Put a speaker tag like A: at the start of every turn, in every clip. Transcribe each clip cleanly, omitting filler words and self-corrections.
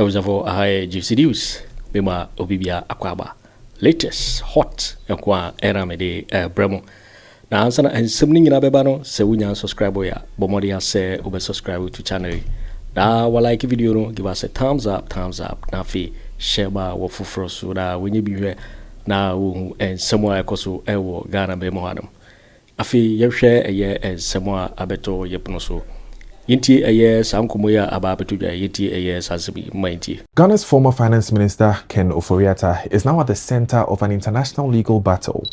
A: Abusuafo, aha yɛ Gypsy News, mema obi bia akɔ. Latest hot ɛko a ɛna mede ɛbrɛ mu. Na ansa na nsɛm no nyinaa bɛba no, sɛ wonya subscribe yɛ, bɔ mmɔden asɛ wobɛ subscribe to channel yi. Na wa like video no, give us a thumbs up, thumbs up. Na afei hyɛ ma wɔ foforɔ so na wɔnyɛ bi hwɛ na wɔhu nsɛm a ɛkɔ so ɛwɔ Ghana bɛn mu hanom. Afei yɛhwɛ ɛyɛ nsɛm a abɛtɔ yɛ pono so. Yɛntie ɛyɛ saa nkɔmmɔ yi a aba abɛtɔ dwa. Yɛntie ɛyɛ saa nsɛm yi ma yɛntie.
B: Ghana's former finance minister Ken Ofori-Atta is now at the center of an international legal battle.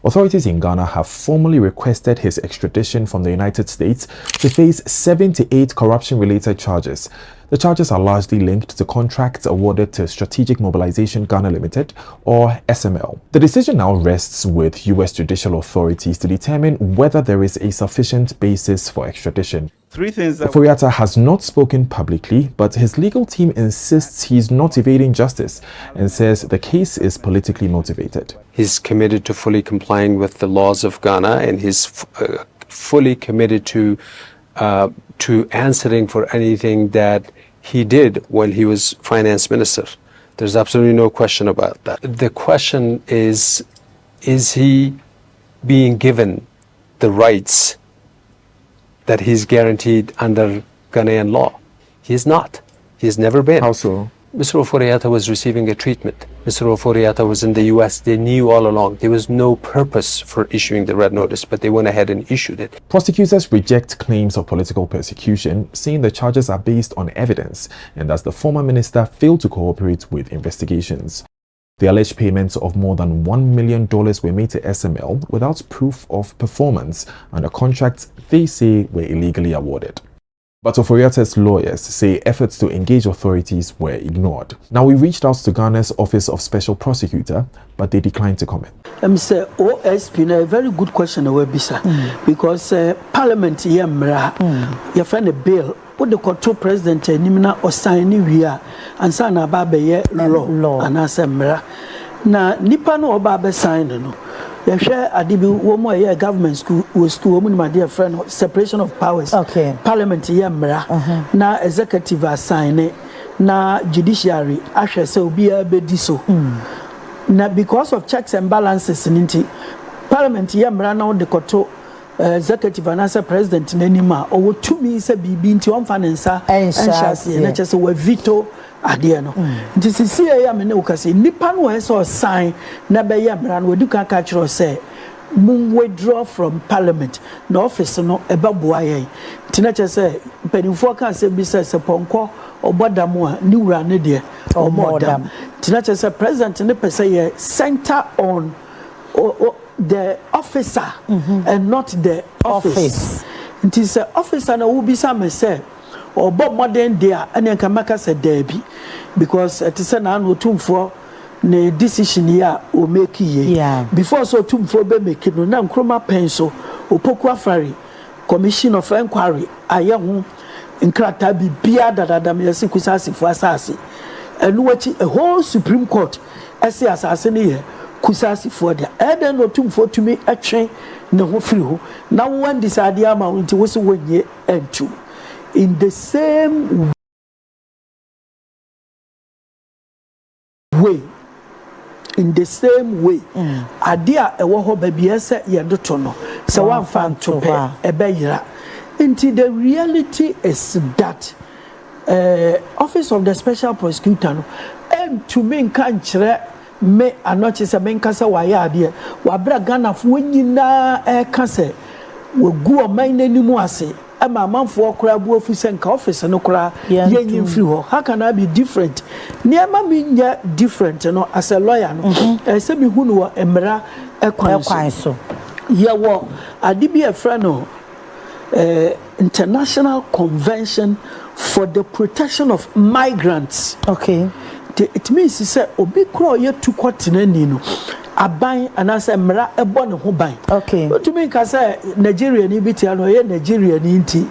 B: Authorities in Ghana have formally requested his extradition from the United States to face 78 corruption-related charges. The charges are largely linked to contracts awarded to Strategic Mobilization Ghana Limited, or SML. The decision now rests with US judicial authorities to determine whether there is a sufficient basis for extradition.
C: Three things that
B: Ofori-Atta has not spoken publicly, but his legal team insists he's not evading justice and says the case is politically motivated.
D: He's committed to fully complying with the laws of Ghana, and he's fully committed to answering for anything that he did when he was finance minister. There's absolutely no question about that. The question is he being given the rights that he's guaranteed under Ghanaian law? He's not. He's never been.
B: How so?
D: Mr. Ofori-Atta was receiving a treatment. Mr. Ofori-Atta was in the US. They knew all along. There was no purpose for issuing the red notice, but they went ahead and issued it.
B: Prosecutors reject claims of political persecution, saying the charges are based on evidence and that the former minister failed to cooperate with investigations. The alleged payments of more than $1 million were made to SML without proof of performance under contracts they say were illegally awarded. But Ofori-Atta's lawyers say efforts to engage authorities were ignored. Now, we reached out to Ghana's Office of Special Prosecutor, but they declined to comment.
E: Sɛ OSP na, a very good question na wabisa because parliament yɛ mmara, yɛfrɛ no bill, wode kɔto president anim na ɔsan ne wie a, ansa na aba abɛyɛ law anaasɛ mmara. Na nipa no ɔba abɛsan no, yɛhwɛ ade bi wɔn mu a ɛyɛ government school, wɔ school wɔn mu nim adeɛ yɛfrɛ no separation of powers. Parliament yɛ mmara na executive asan ne na judiciary ahwɛ sɛ obiara bɛdi so. Na because of checks and balances ne nti, parliament yɛ mmara na wɔde kɔto executive anaasɛ president n'anim a, ɔwɔ tumi sɛ biribi nti ɔmfa ne nsa ɛnhyɛ aseɛ, na kyerɛ sɛ wɔ veto adeɛ no. Nti sisi yɛ a me ne wo kasa, nipa no wɔyɛ sɛ ɔsan na bɛyɛ mmara no, wɔdi kan ka kyerɛ sɛ mo withdraw from parliament na office no ɛbɛboa yɛn. Nti na kyerɛ sɛ mpanimfoɔ ka asɛm bi sɛ pɔnkɔ ɔbɔ dam a, ne wura ne deɛ ɔmɔ dam. Nti na kyerɛ sɛ president ne pɛ sɛ yɛ center on the officer and not the office. Nti sɛ officer na wobisa me sɛ ɔbɔ mmɔden deɛ a, ɛne nka mɛka sɛ daabi, because ɛte sɛ naano Otumfoɔ ne decision yi a ɔmake yie. Before sɛ Otumfoɔ bɛ make no, na Nkrumah pɛn so Opoku Afari Commission of Enquiry ayɛ ho nkrataa biribiara dadada ma yɛsi Kusaasifoɔ asase. Ɛno akyi, a whole Supreme Court ɛsi asase no yɛ Kusaasifoɔ deɛ. Ɛyɛ na Otumfoɔ tumi ɛtwe ne ho firi hɔ na wɔn decide ama wɔn, nti wɔsi wɔnyɛ ɛntu. In the same way, in the same way, adeɛ a ɛwɔ hɔ baabi ɛsɛ yɛde to no, sɛ wɔamfa nto pɛ, ɛbɛyera. Nti the reality is that Office of the Special Prosecutor no ɛntumi nka nkyerɛ me anɔkye sɛ menka sɛ wayɛ adeɛ wabere Ghanafoɔ nyinaa ɛreka sɛ wagu ɔman n'anim ase, ɛma amanfoɔ koraa bu afu sɛ nka office no koraa yɛnyi mfiri hɔ. How can I be different? Nneɛma mi nyɛ different no, as a lawyer no, ɛsɛ mi hu no wɔ mmara ɛkwan so. Yɛwɔ ade bi a yɛfrɛ no International Convention for the Protection of Migrants. It means sɛ obi kura ɔyɛ tukɔ tenani no, aban anaasɛ mmara ɛbɔ ne ho ban. Wotumi nka sɛ Nigeria ni bi tia no, ɔyɛ Nigeria ni nti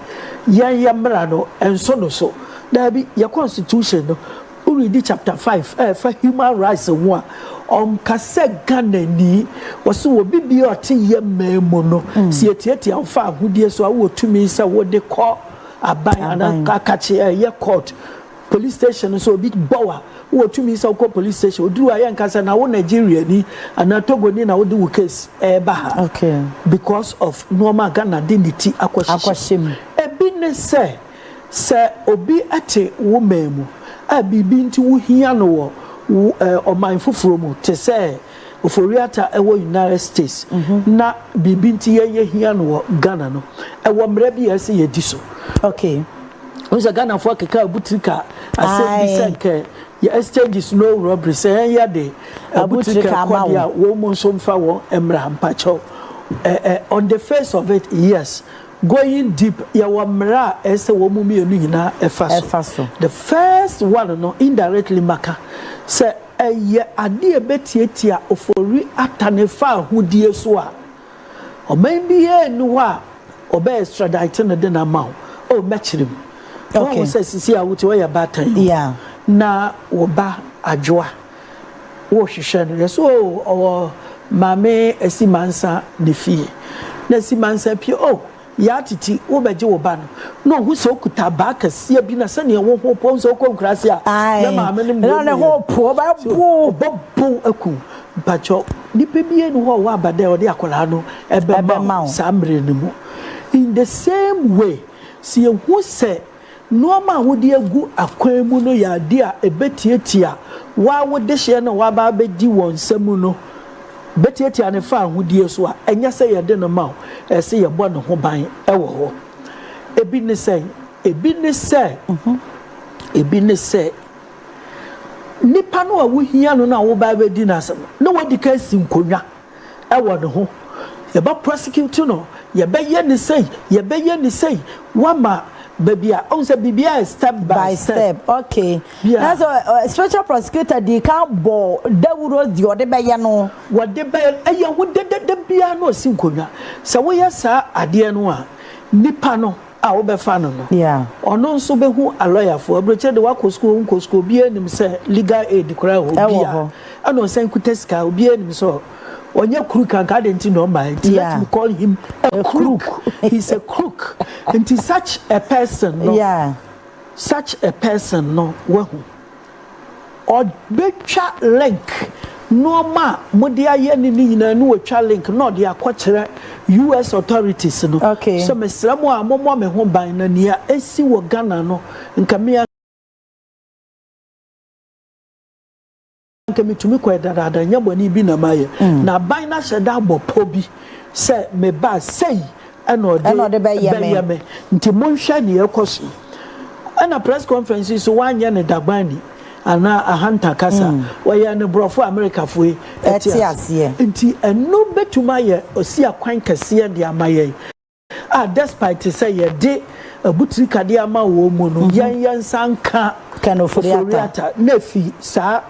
E: yɛn yɛ mmara no ɛnso no so. Daabi, yɛ constitution no, woredi chapter 5 ɛɛfa human rights ho a, ɔnka sɛ Ghana ni wɔsi wɔ bibi a ɔte yɛ mmaa mu no, si etiatia nfa ahodie so a, wɔ tumi sɛ wɔde kɔ aban anaa akakye ɛyɛ court. Police station nso, obi bɔ wa, wowɔ tumi sɛ wokɔ police station. Oduru a, yɛnka sɛ na wo Nigeria ni anaa Togo ni na wode wo case ɛɛba ha because of nneɛma a Ghana de ne ti akɔhyehyɛ.
C: Akɔhyɛ mu.
E: Ebi ne sɛ obi te wo man mu a biribi nti wohia no wɔ wo ɔman foforɔ mu, te sɛ Ofori-Atta ɛwɔ United States na biribi nti yɛyɛ hia no wɔ Ghana no, ɛwɔ mmerɛ bi a ɛsɛ yɛdi so. Wɔn sɛ Ghanafoɔ keka abutirika asɛm bi sɛ nkɛ yɛ exchange is no robbery, sɛ yɛn yɛ de
C: abutirika
E: abutirika
C: ama
E: kɔdeɛ a
C: wo.
E: Wɔn mu nso mfa wɔn mmra mpakyɛw. ɛ ɛ on the face of it, yes, going deep, yɛwɔ mmerɛ a ɛsɛ wɔn mu mmienu nyinaa ɛfa so.
C: Ɛfa so.
E: The first one no, indirectly maka sɛ ɛyɛ adeɛ bɛtiatia Ofori-Atta ne fa ahodie so a, ɔman biara ni hɔ a ɔbɛ extradite no de n'ama wo o, mɛkyerɛ mu. Wɔn sɛ sisi a wote wɔyɛ baatan yi na wɔba adwoa, wɔrehwehwɛ no, yɛsɛ o, ɔwɔ Maame Esi Mansa ne fie, na Esi Mansa pie o, yɛatete wobɛgye wo ba no, na ɔhu sɛ okuta baa kɛseɛ bi na sɛnea wo ho pɔn sɛ wokɔ nkuraase a yɛ maame no
C: Na ne ho po ɔbɛbo.
E: Ɔbɛbo aku mpakyɛw. Nipa bi ni hɔ a ɔwɔ aba dɛ ɔde akwadaa no
C: ɛbɛma
E: ɛbɛma
C: wo.
E: wo saa mmerɛ no mu. In the same way, sɛ yɛhu sɛ nneɛma a wode agu akwan mu no yɛ adeɛ a ɛbɛtiatia waa wode hyɛ no waba abɛdi wɔn nsam no, bɛtiatia ne fa ahodie so a, ɛnyɛ sɛ yɛde no ma wo, ɛsɛ yɛbɔ ne ho ban ɛwɔ hɔ. Ebi ne sɛ nipa no a wohia no no a woba abɛdi n'asɛm na wadi ka si nkonnwa ɛwɔ ne ho, yɛbɛ prosecute no, yɛbɛyɛ ne sei, yɛbɛyɛ ne sei, wama baabi a ɔn sɛ biribiara yɛ step by,
C: by step, okay.
E: Yeah.
C: Na so special prosecutor di kan bɔ dawuro deɛ ɔde bɛyɛ no.
E: Wɔde bɛyɛ ɛyɛ ho dedede biara na ɔsi nkonnwa sɛ woyɛ saa adeɛ no a, nipa no a wobɛfa no, ɔno nso bɛhu alɔyafoɔ. Aburokyerɛ de, wakɔ sukuu, nkɔ sukuu, obiara nim sɛ legal aid koraa wɔ
C: Ɛwɔ
E: obiara
C: hɔ.
E: Ɛna ɔsan kuta sika, obiara nim sɛ ɔnyɛ crook anka ade nti na ɔma nti let me call him a crook. He's a crook. Nti such a person no, such a person no, wahu ɔbɛtwa link nneɛma a mode ayɛ ne nyinaa ne wɔtwa link na ɔde akɔkyerɛ US authorities no sɛ mesrɛ mo a, mommɔ me ho ban na nea ɛsi wɔ Ghana no, nka me nka metumi kɔ dadaada, nyɛ bɔne bi na mayɛ, na aban no ahyɛ da abɔ pɔ bi sɛ meba sei ɛna
C: Ɛna ɔde
E: ɔde
C: bɛyɛ me.
E: Bɛyɛ me. Nti monhwɛ nea ɛkɔ so. Ɛna press conference yi so, wanyɛ ne Dagbani anaa Ahanta kasa, wɔyɛ ne borɔfo Amerikafoɔ yi
C: ɛte aseɛ.
E: Nti ɛno bɛtumi ayɛ osi akwan kɛseɛ de ama yɛn a, despite sɛ yɛde abutiri kadeɛ ama wɔn mu no, yɛn nsa nka
C: Ken Ofori-Atta.
E: Ofori-Atta na efi saa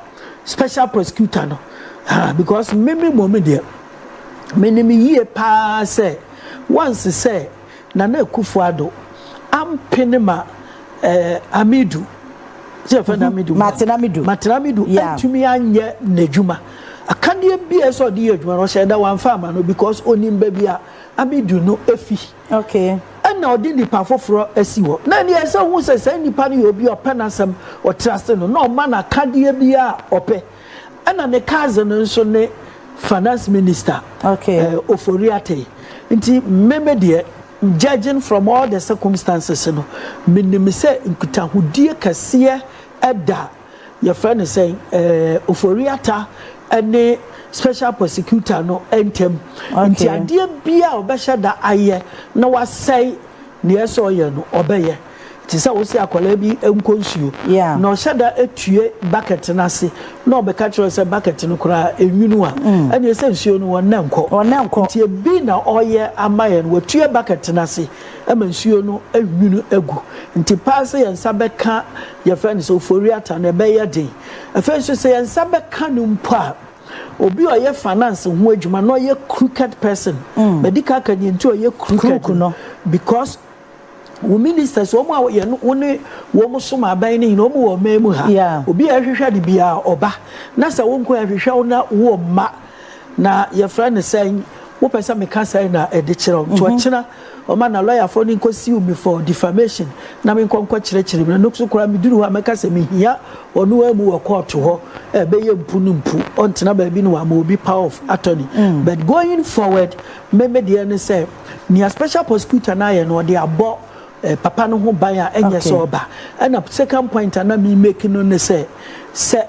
E: special prosecutor no ah, because mímí mɔmi deɛ, menim yie paa sɛ once sɛ Nana Akufo-Addo ampene ma Amidu sɛ yɛfrɛ no Amidu.
C: Martin Amidu.
E: Martin Amidu antumi anyɛ n'adwuma akadeɛ bi a ɛsɛ ɔde yɛ adwuma no, ɔhyɛ da wamfa ama no because onim baabi a Amidu no efi. Ɛna ɔde nipa foforɔ asi hɔ na ɛni ɛsɛ ohun sɛ saa nipa no yɛ obi a ɔpɛ n'asɛm, ɔte ase no na ɔma n'akadeɛ bi a ɔpɛ. Ɛna ne cousin no nso ne finance minister Ofori-Atta. Nti mmemme deɛ, judging from all the circumstances no, menim sɛ nkitahodie kɛseɛ ɛda yɛfrɛ no sɛ Ofori-Atta ɛne special prosecutor no ntɛm. Nti adeɛ bi a ɔbɛhyɛ da ayɛ na wasɛe nea ɛsɛ ɔyɛ no, ɔbɛyɛ te sɛ wosi akwadaa bi nkɔ nsuo na ɔhyɛ da etue bucket n'ase na ɔbɛka kyerɛ sɛ bucket no koraa enwunu a, ɛna ɛsɛ nsuo no wɔn nɛ nkɔ.
C: Wɔn nkɔ.
E: Nti ebi na ɔyɛ ama yɛn, wɔtue bucket n'ase ɛma nsuo no enwunu egu. Nti paa sɛ yɛn nsa bɛka yɛfrɛ no sɛ Ofori-Atta no, ɛbɛyɛ den. Afei nso sɛ yɛn nsa bɛka no mpo a, obi a ɔyɛ finance ho adwuma na ɔyɛ crooked person, mɛdi kaka ni nti ɔyɛ crooked
C: Crook no.
E: Because wo ministers, wɔn a yɛn wo ne wɔn som aban ne nyinaa, wɔn wɔ ɔman mu ha. Obi a ɛhwehwɛ de biara ɔba na sɛ wɔn nko ɛhwehwɛ wo na wo mma na yɛfrɛ no sɛn, wopɛ sɛ meka sɛn na ɛde kyerɛ wo. Nti ɔkyena. Ɔma na lɔyafoɔ no nkɔ sue me for defamation na me nkɔ nkɔ kyerɛkyerɛ mu. Na so koraa meduru hɔ a, mɛka sɛ mehia ɔno amu wɔ court hɔ. Ɛbɛyɛ mpu no mpu, ɔntena baabi no wama obi power of attorney. But going forward, meme deɛ ne sɛ nea special prosecutor no ayɛ no, ɔde abɔ papa no ho ban a ɛnyɛ sɛ ɔba. Ɛna second point a na me make no ne sɛ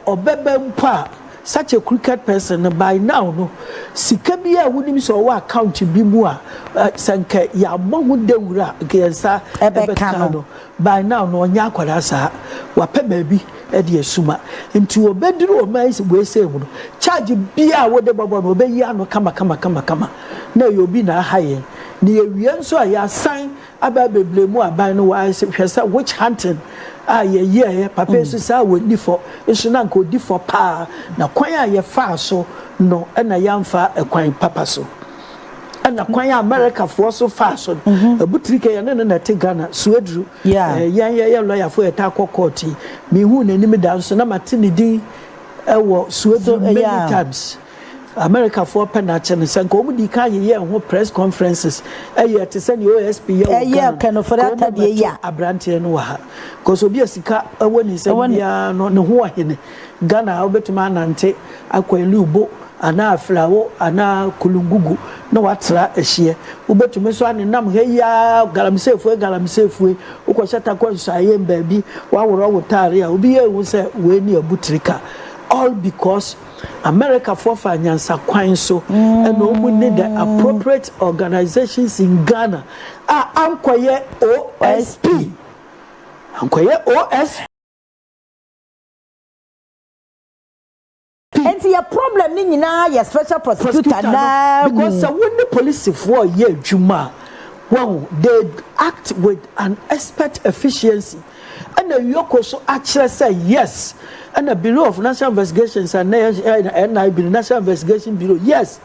E: ɔbɛbɛ mpo a, such a crooked person no, by now no, sika bi a wonim sɛ ɔwɔ account bi mu a sɛ nka yɛabɔ ho dawuro a, nka yɛn nsa
C: ɛbɛka no.
E: By now no, ɔnyɛ akwadaa saa, wapɛ baabi ɛde asuma. Nti obɛduru ɔman yi wei sɛ mu no, charge bia a wode bɔbɔ no, ɔbɛyi ano kama kama kama kama na ɛyɛ obi na aha yɛn. Na yɛwie nso a, yɛasan aba bebree mu aban no wɔayɛ hwɛ sɛ witch hunting a yɛyɛɛ papa yi so saa, wɔnni fɔ nso na nka ɔdi fɔ paa, na kwan a yɛfaa so no ɛna yɛamfa ɛkwan papa so, ɛna kwan a Amerikafoɔ so faa so no abutiri kɛ yɛne no na ɛte Ghana suaduru. Yɛn yɛyɛ lɔyafoɔ, yɛta akɔ court yi, mehu n'anim da nso na mate ne din ɛwɔ suaduru many times. Amerikafoɔ pɛ n'akyɛ no sɛ nka wɔn di kan yɛyɛ ho press conferences, ɛyɛ te sɛ nea OSP yɛ wɔ
C: Ghana. Ken Ofori-Atta deɛ yi a.
E: Aberanteɛ no wɔ ha kɔsɔ obi a sika ɛwɔ ne nsam biara no ne ho ɔhene Ghana a wobɛtumi anante akɔ Elubo anaa Aflao anaa Kulungugu na watra ahyiɛ. Wobɛtumi nso anenam ha yi a, galamseefue galamseefue, wokɔhyɛ takɔ nsuayɛ baabi, waworɔ wo taare a, obi yɛ ehu sɛ wei ne abutirika, all because Americafoɔ fa nyansa kwan so ɛna wɔn ne the appropriate organizations in Ghana a ankɔyɛ OSP, ankɔyɛ OSP.
C: Nti yɛ problem ne nyinaa yɛ special prosecutor naa
E: mu. Because sɛ wɔn ne polisifoɔ yɛ adwuma a, well, they act with an expert efficiency. Ɛna EOCO so akyerɛ sɛ yes, ɛna Bureau of National Investigations and NIB, National Investigation Bureau, yes.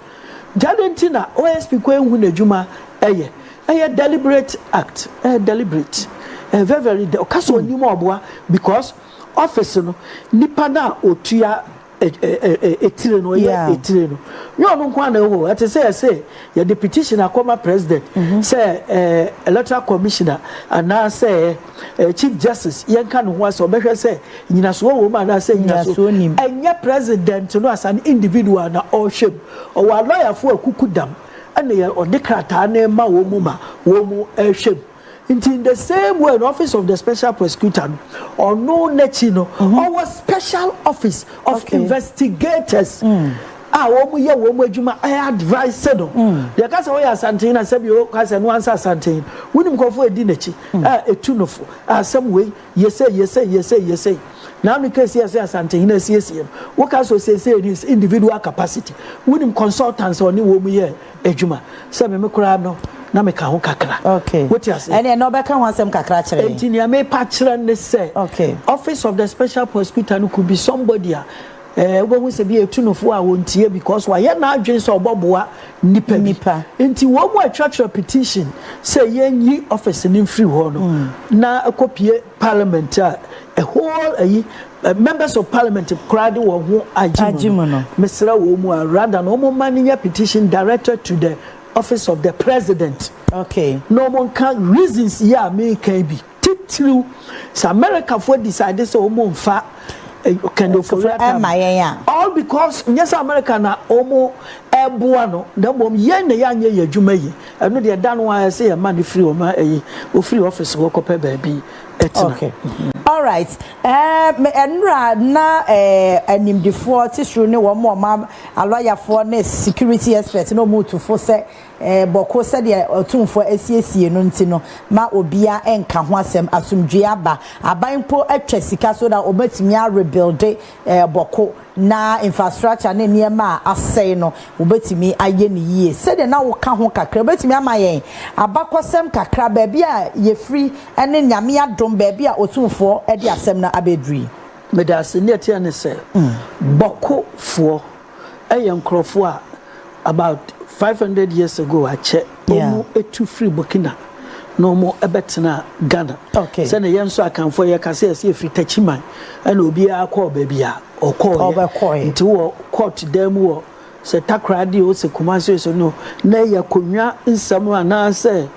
E: Gyaade nti na OSP kɔ ehu n'adwuma, ɛyɛ deliberate act, ɛyɛ deliberate, ɛyɛ very very ɔkasa onim ɔboa, because office no, nipa na otua etire no, ɔyɛ etire no, nyɛ ɔno nko ana ɛwɔ. Ɛte sɛ yɛsɛ yɛde petition akɔma president sɛ electoral commissioner anaasɛ chief justice, yɛnka ne ho asɛ ɔbɛhwɛ sɛ nyinasoɔ wɔ mu anaasɛ nyinasoɔ. Ɛnyɛ president no as an individual na ɔrehwɛ mu. Ɔwɔ alɔyafoɔ akuku dam, ɛna yɛ ɔde krataa ne ma wɔn mu ma wɔn mu ɛrehwɛ mu. Nti in the same way, the Office of the Special Prosecutor no, ɔno n'akyi no, ɔwɔ special office of investigators a wɔn yɛ wɔn adwuma, ɛyɛ advice no. Deɛ kasa wɔyɛ Asanten na sɛbi o kasa no ansa Asanten, wɔnim nkɔfo edi n'akyi a etu no fo asɛm wei yɛsɛ yɛsɛ yɛsɛ yɛsɛ na anu kesi ɛsɛ Asanten na esiesie no, wɔka so siesie in individual capacity. Wɔnim consultants a ɔne wɔn yɛ adwuma sɛ mɛmɛ koraa no na meka ho kakra. Wote ase?
C: Ɛnna ɛna ɔbɛka ho asɛm kakra kyerɛ.
E: Enti nea mepa kyerɛ ne sɛ Office of the Special Prosecutor no could be somebody a wobɛhu sɛ bi etu no fo a wɔntie, because wayɛ n'adwene sɛ ɔbɔboa nipa bi. Nti wɔn mu atwerɛtwerɛ petition sɛ yɛnyi office no mfiri hɔ no na ɛkɔpie parliament a, a whole ayi members of parliament koraa de wɔn ho agye mu no, mesrɛ wɔn mu a, rather na wɔn ma no nyɛ petition directed to the Office of the President na wɔn nka reasons yi a meka bi titiriw sɛ Americafoɔ decide sɛ wɔn mfa Ken Ofori-Atta, all because nyɛ sɛ America na wɔn ɛboa no, na mmom yɛn na yɛanyɛ yɛ adwuma yi. Ɛno deɛ, da no ara sɛ yɛma no firi wɔn ɛyi, ofiri office hɔ kɔpɛ baabi ɛtena.
C: Okay, alright. Ɛnura na animdifoɔ titiriw ne wɔn a alɔyafoɔ ne security experts na wɔn tu fo sɛ Bawku sɛdeɛ Ɔtumfoɔ asiesie no nti no, ma obia nka ho asɛm. Asomdwe aba, aban mpo atwa sika so na wɔbɛtumi arebuild Bawku na infrastructure ne nneɛma a asɛe no, wɔbɛtumi ayɛ no yie. Sɛdeɛ na woka ho kakra, wobɛtumi ama yɛn abakɔsɛm kakra, baabi a yɛfiri ne Nyame adom baabi a Ɔtumfoɔ de asɛm no abɛduri?
E: Mede ase. Ne ɛteɛ ne sɛ Bawkufoɔ ɛyɛ nkurɔfoɔ a about 500 years ago akyɛ wɔn etu firi Burkina na wɔn ɛbɛtena Ghana. Sɛnea yɛn nso Akanfoɔ yɛka sɛ yɛsɛ yɛfiri Takyiman, ɛna obiara kɔɔ baabi a ɔkɔɔyɛ. Nti wɔ court dan mu wɔ sɛ Takoradi o, sɛ Kumasi o, sɛ no na ɛyɛ akonnwa nsɛm anaasɛ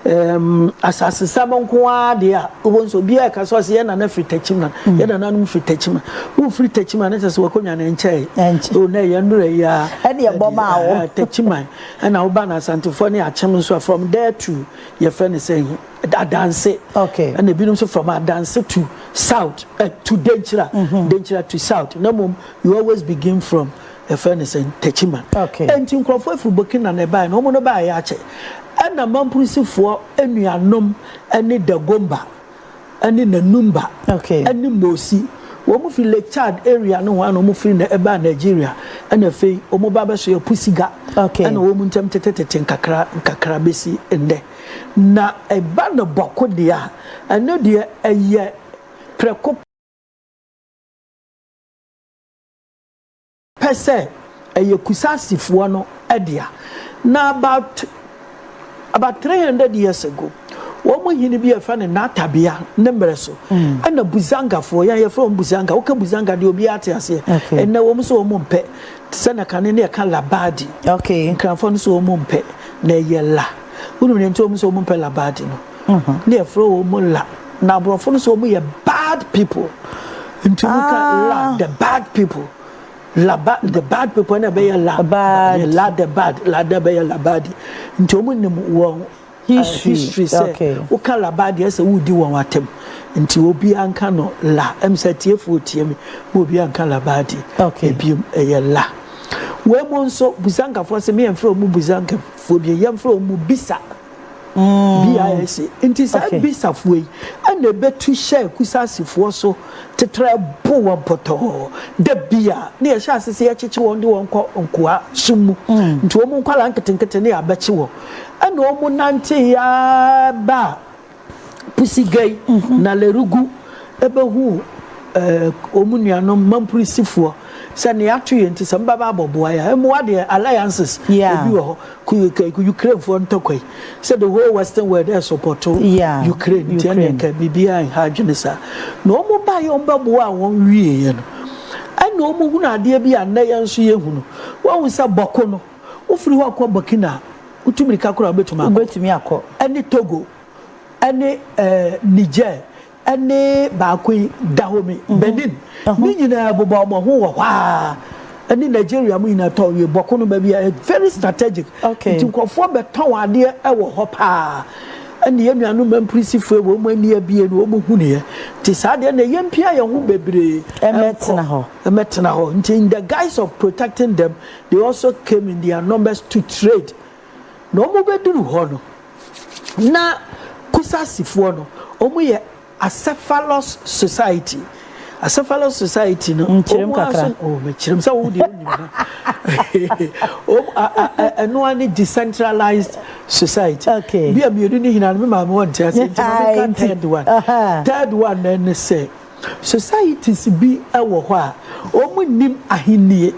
E: Um, asasesɛm nko ara deɛ a, wobɛhu sɛ obiara ɛka sɛ ɔsɛ yɛn nana firi Techiman, mm. yɛn nananom firi Techiman. Wofiri Techiman ne kyɛ sɛ wakɔnya ne nkyɛe. O na ɛyɛ nnora yi ara.
C: Ɛne ɛbɔ maa wo.
E: Techiman, ɛna woba no Asantefoɔ ne Akyem nso a, from there to yɛfrɛ no sɛ Adanse.
C: Okay.
E: Ɛna ebinom nso from Adanse to south, eh, to Denkyira, mm -hmm. Denkyira to south. Na mmom, you always begin from yɛfrɛ no sɛn, Techiman.
C: Okay.
E: Enti nkurɔfoɔ firi Burkina na ɛbaeɛ no, wɔn no baeɛ akyɛ. Ɛna Mamprusifoɔ anuanom ne Dagomba ne Nanumba
C: okay.
E: ne Mosi. Wɔn firi Lake Chad area no ho a na wɔn firi na ɛbaa Nigeria. Ɛna afei wɔn ba bɛso yɛ Pusiga.
C: Okay.
E: Ɛna wɔn ntam tetetete nkakra nkakra bɛsi nnɛ. Na ɛba no Bawku deɛ a, ɛno deɛ ɛyɛ prɛko pɛ sɛ ɛyɛ Kusasifoɔ no dea. Na about about 300 years ago, wɔn hene bi a yɛfrɛ no Natabea ne mmerɛ so, ɛna Buzangafoɔ, yɛn yɛfrɛ wɔn Buzanga, woka Buzanga deɛ obiara te aseɛ. Ɛnnɛ wɔn nso wɔn mpɛ, te sɛ na kane ne yɛka Labadi. Nkranfoɔ no nso wɔn mpɛ, na ɛyɛ La. Wonim deɛ nti wɔn nso wɔn mpɛ Labadi no? Ne yɛfrɛ wɔn La. Na aborɔfo no nso wɔn yɛ bad people. Nti woka La, the bad people. La ba the bad people na ɛbɛyɛ la
C: bad.
E: La the bad la the bɛyɛ labadi. Nti wɔn nim wɔn
C: history,
E: history sɛ
C: okay.
E: Woka labadi ɛsɛ wodi wɔn atam. Nti obiara nka no la. Ɛm sɛ tiefoɔ tie mi ma obiara nka labadi.
C: Okay.
E: Ebiem ɛyɛ la. Wɔn mu nso Busankafoɔ sɛ mi yɛn frɛ wɔn Busankafoɔ bi yɛn frɛ wɔn Bisa. BISA. Nti saa
C: Okay.
E: Bisafoɔ yi ɛna ɛbɛtu hyɛɛ Kusasifoɔ so tetrɛ bo wɔn pɔtɔɔ. Da bi a ne yɛhyɛ ase sɛ yɛkyekye wɔn de wɔn kɔ nkoa som mu. Nti wɔn nkwadaa nketenkete ne yɛabɛkye wɔn. Ɛna wɔn nante yaa baa Pusigai na Lerugu ɛbɛhu wɔn nuanom Mampurisifoɔ sɛ nea ato yɛn nti sɛ mbɛba abɔboa yɛ. Mmoa deɛ alliances ebi wɔ hɔ. Ukrainefoɔ ntɔkwa yi sɛ the whole western world ɛ support Ukraine nti ɛne nka biribiara nha adwene saa. Na wɔn baeɛ wɔn bɛboa a wɔn wieɛ no ɛna wɔn hunu adeɛ bi a nnɛ yɛn nso yɛhunu. Wɔn sɛ Bawku no wofiri hɔ kɔ Burkina a wotu mirika koraa wobɛtumi akɔ.
C: Wobɛtumi akɔ.
E: Ɛne Togo ɛne Niger ɛne baako yi Dahomey, Benin ne nyinaa bobɔ wɔn ho wɔ hɔ a ɛne Nigeria mu nyinaa tɔn wie Bawku no baabi a very strategic. Nti nkurɔfoɔ bɛtɔn adeɛ ɛwɔ hɔ paa. Ɛne yɛn nuanom Mampurisifoɔ wɔ wɔn ani abie no wɔn hunuiɛ. Nti saa deɛ na yɛn pia yɛn ho bebree
C: ɛmɛtena hɔ.
E: Ɛmɛtena hɔ. Nti in the guise of protecting them, they also came in their numbers to trade. Na wɔn bɛduru hɔ no, na Kusasifoɔ no, wɔn yɛ acephalous society. Acephalous society no,
C: Nkyerɛm kakra.
E: Oh, mekyerɛm sɛ wo deɛ wonim na. Ɛno ara ne decentralized society.
C: Okay.
E: Bi a mmienu ne nyinaa no, me maame wɔ nte ase nti ma meka third one. Third one na ɛne sɛ societies bi wɔ hɔ a wɔn nnim ahennie.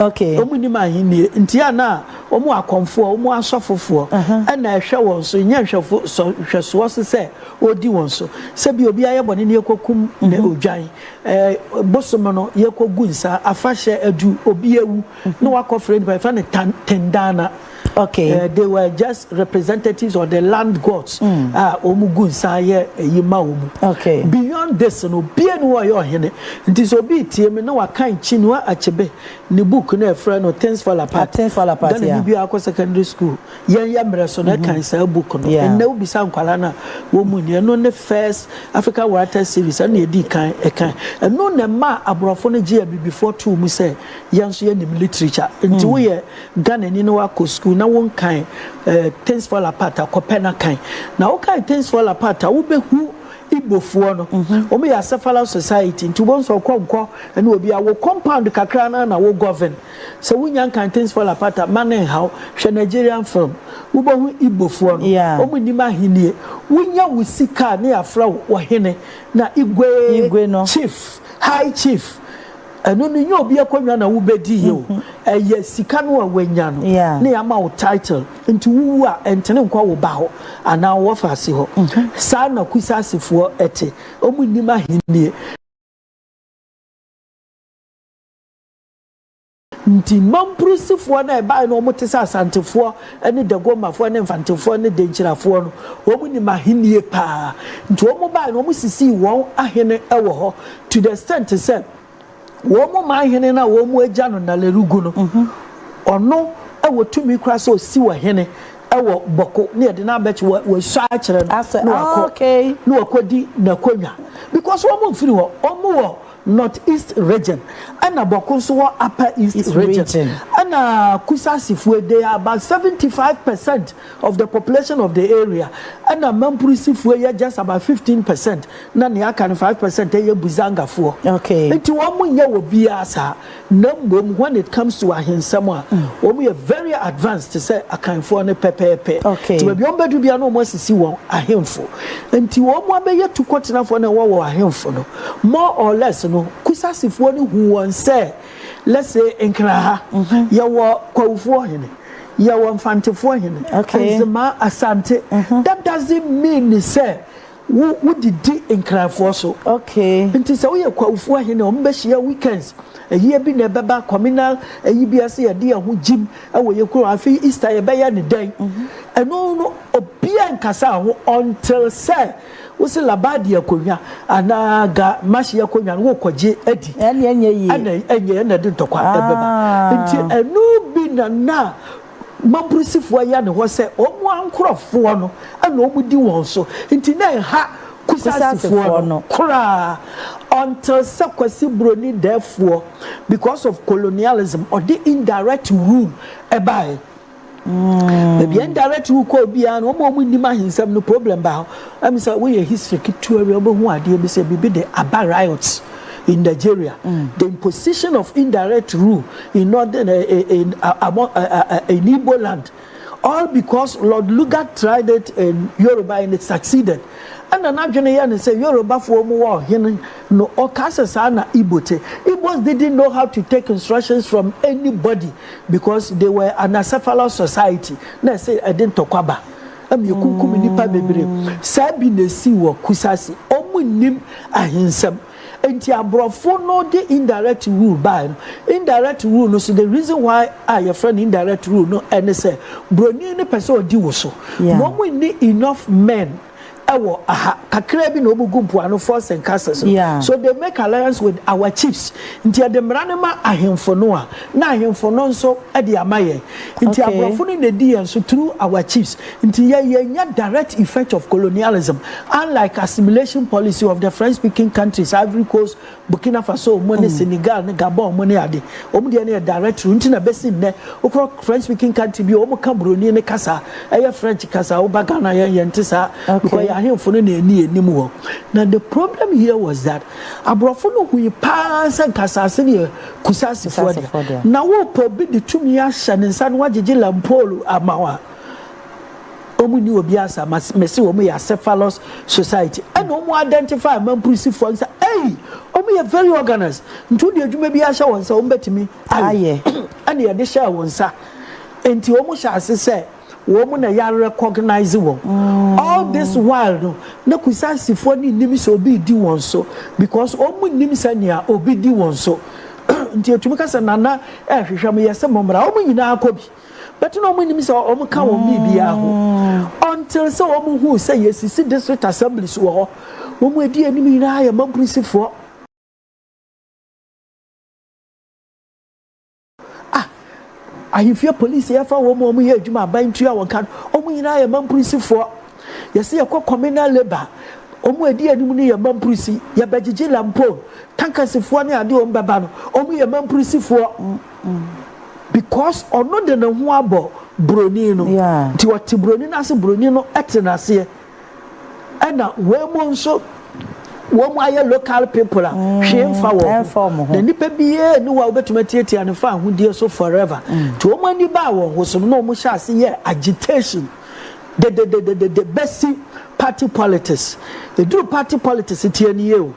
C: Okay.
E: Wɔn nim ahennie nti a na wɔn akɔmfoɔ, wɔn asɔfofoɔ ɛna ɛhwɛ wɔn so, nyɛ nhwɛfo sɔ nhwɛsoɔ so sɛ ɔredi wɔn so. Sɛ bi obi ayɛ bɔne ne yɛkɔkum ne odwan, ɛɛ bosom no yɛkɔgu nsa, afahyɛ adu, obi awu na wakɔfrɛ nipa, yɛfrɛ no tan tendana.
C: Okay.
E: They were just representatives of the land gods. A wɔn gu nsa yɛ ɛyi ma wɔn.
C: Okay.
E: Beyond this no, obiara ni hɔ a ɔyɛ ɔhene. Nti sɛ obi tie mi na wakan Chinua Achebe ne book na ɛfrɛ no Things Fall Apart.
C: Things Fall Apart,
E: Ghana
C: yeah.
E: ni bi akɔ secondary school. Yɛn yɛ mmerɛ so na ɛkan saa book no.
C: Yeah.
E: Nnɛ wobisa nkwadaa no a wɔn mu ni. Ɛno ne first African Writers Series ɛno na yɛdi kan ɛkan. Ɛno na ɛma aborɔfo no gye abibifoɔ too mu sɛ yɛn nso yɛnim literature. Nti woyɛ Ghanani na wakɔ school na wonkan eh, Things Fall Apart a, kɔpɛ na kan. Na wokan Things Fall Apart a, wobɛhu Igbofoɔ no. Wɔn yɛ acephalous society, nti wobɛhu sɛ ɔkɔ nkɔ ɛne obi a, wo compound kakra no ara na wo govern. Sɛ wonya nkan Things Fall Apart a, mma no nhaw. Hwɛ Nigerian film, wobɛhu Igbofoɔ no, wɔn nnim ahennie. Wonya wo sika a, ne yɛafrɛ wo ɔhene, na Igwe,
C: Igwe no.
E: Chief, High Chief. Ɛno no nyɛ obi akonnwa na wobɛdi yɛ o, ɛyɛ sika no a wanya no na yɛama wo title nti wowu a ɛntene nkɔ wo ba hɔ anaa wo wɔfaase hɔ. Saa na Kusasefoɔ te, wɔn nnim ahennie. Nti Mamprusifoɔ no a ɛbaeɛ no wɔn te sɛ Asantefoɔ ne Dagomafoɔ ne Mfantefoɔ ne Denkyirafoɔ no, wɔn nim ahennie paa. Nti wɔn baeɛ no wɔn sisii wɔn ahene wɔ hɔ to the extent sɛ wɔn man hene no a wɔn agya no Nalerigu no, ɔno wɔ tumi koraa sɛ ɔsi ɔhene wɔ Bɔko ne yɛde no abɛkye wɔ wɔasua akyerɛ no na wakɔ na wakɔdi n'akonnwa because wɔn mfiri hɔ, wɔn wɔ North East Region ɛna Bɔko nso wɔ Upper East Region ɛna Kusasifoɔ they are about 75% of the population of the area ɛna Mampurisifoɔ yɛ just about 15% na nea aka no 5% yɛ Buzangafoɔ. Nti wɔn nyɛ wɔ biara saa, na mmom when it comes to ahensɛm a, wɔn yɛ very advanced te sɛ Akanfoɔ no pɛpɛɛpɛ. Nti baabi a wɔn bɛduru biara na wɔn asisi wɔn ahemfo. Nti wɔn abɛyɛ tukɔtenafoɔ na ɛwɔ wɔ ahemfo no, more or less no, Kusasifoɔ no hu wɔn sɛ, let's say Nkraha, yɛwɔ Kwawufoɔ hene, yɛwɔ Mfantefoɔ hene, Nzemaa, Asante. That doesn't mean sɛ wo wodidi Nkranfoɔ so. Nti sɛ woyɛ Kwawufoɔ hene a, wɔn bɛhyia weekends, ayie bi na ɛbɛba, communal ayi bi ase, yɛde yɛn ho gyim wɔ yɛn kurom, afei Easter yɛbɛyɛ ne dɛn. Ɛno no obiara nkasa ho until sɛ wosi Labadi akonnwa anaa Ga Mahye akonnwa no wokɔgye adi.
C: Ɛne ɛnyɛ yie.
E: Ɛna ɛnyɛ ɛna ɛde ntɔkwa ɛbɛba. Nti ɛno bi na na Mamprusifoɔ yɛ ne hɔ sɛ wɔn ankorɔfoɔ no ɛna wɔn di wɔn so, nti na ɛha Kusasifoɔ no koraa until sɛ Kwasi Broni Dɛɛfoɔ, because of colonialism, ɔde indirect rule ɛbaeɛ. Baabi a indirect rule kɔ obiara no, wɔn a wɔn nim ahensɛm no, problem ba hɔ. Ɛmi sɛ woyɛ history ketewa bi, wɔbɛhu adeɛ bi sɛ biribi de Aba riots in Nigeria. The imposition of indirect rule in northern in Igbo land, all because Lord Lugard tried it in Yoruba and it succeeded. Ɛna n'adwene yɛ ne sɛ Yorubafoɔ mu wɔ ɔhene no, ɔka sɛ saa na Igbo te. Igbos didn't know how to take instructions from anybody because they were an acephalous society. Na ɛsɛ ɛde ntɔkwa ba ɛma ekunkum nipa bebree. Saa bi na esi wɔ Kusasi. Ɔmo nim ahensɛm, nti aborɔfo no de indirect rule baa no. Indirect rule no so, the reason why a yɛfrɛ no indirect rule no ɛne sɛ broni no pɛ sɛ ɔdi wo so na ɔmo nni enough men ɛwɔ aha kakra bi na ɔmo gu mpoano, forts and castles no. So they make alliance with our chiefs, nti yɛde mmara no ma ahemfo no a, na ahemfo no nso ɛde ama yɛn. Nti aborɔfo no na edi yɛn so through our chiefs, nti yɛ yɛnya direct effect of colonialism, unlike assimilation policy of the French speaking countries, Ivory Coast, Burkina Faso ɔmo ne Senegal ne Gabon ɔmo ne ade. Ɔmo deɛ no yɛ direct rule, nti na bɛsi nnɛ wokɔ French speaking country bi a, ɔmo ka buroni ne kasa, ɛyɛ French kasa. Woba Ghana, yɛn yɛn te saa because yɛ ahemfo no na ɛni anim hɔ. Na the problem here was that aborɔfo no hui paa sɛ nkasase no yɛ Kusasifoɔ
C: Kusasifoɔ
E: deɛ
C: deɛ.
E: Na wopɛ obi de tumi ahyɛ ne nsa no wagyegye lampolo ama wo a, wɔn ni obi asa mɛsi wɔn yɛ acephalous society. Ɛna wɔn identify Mamprusifoɔ nsa, ɛyi wɔn yɛ very organized, nti wode adwuma bi ahyɛ wɔn nsa, wɔn bɛtumi ayɛ. Ɛna yɛde hyɛ wɔn nsa, nti wɔn hyɛ ase sɛ wɔn na yɛ recognize wɔn. All this while no, na Kusasifoɔ ne nim sɛ obi di wɔn so because wɔn nim sɛ nea obi di wɔn so. Nti etumi kasa nana ɛhwehwɛ mo yɛ sɛ mo mmra, wɔn nyinaa kɔ bi bɛtɛ na wɔn nim sɛ wɔn ka wɔn biribiara ho until sɛ wɔn hu sɛ yɛsisi district assemblies wɔ hɔ, wɔn adi anim nyinaa yɛ Mamprusifoɔ. Ah, ahemfie polisi yɛfa wɔn mu a wɔn yɛ adwuma aban tua wɔn ka no, wɔn nyinaa yɛ Mamprusifoɔ. Yɛsɛ yɛkɔ communal labour, wɔn adi anim no yɛ Mamprusi. Yɛbɛgyegye lampone tankasifoɔ ne adeɛ wɔn bɛba no, wɔn yɛ Mamprusifoɔ because ɔno de ne ho abɔ broni no. Nti ɔte broni no ase, broni no te n'aseɛ, ɛna wɔn mu nso wɔn mu ayɛ local people a hwee mfa wɔn
C: ɛmfa wɔn ho.
E: Na nipa biara ni hɔ a wobɛtumi atiatia ne fa ahodie so forever. Nti wɔn ani baa wɔn ho so no, na wɔn hyɛ ase yɛ agitation dedededede bɛsi party politics. Eduru party politics, tie ni yie o,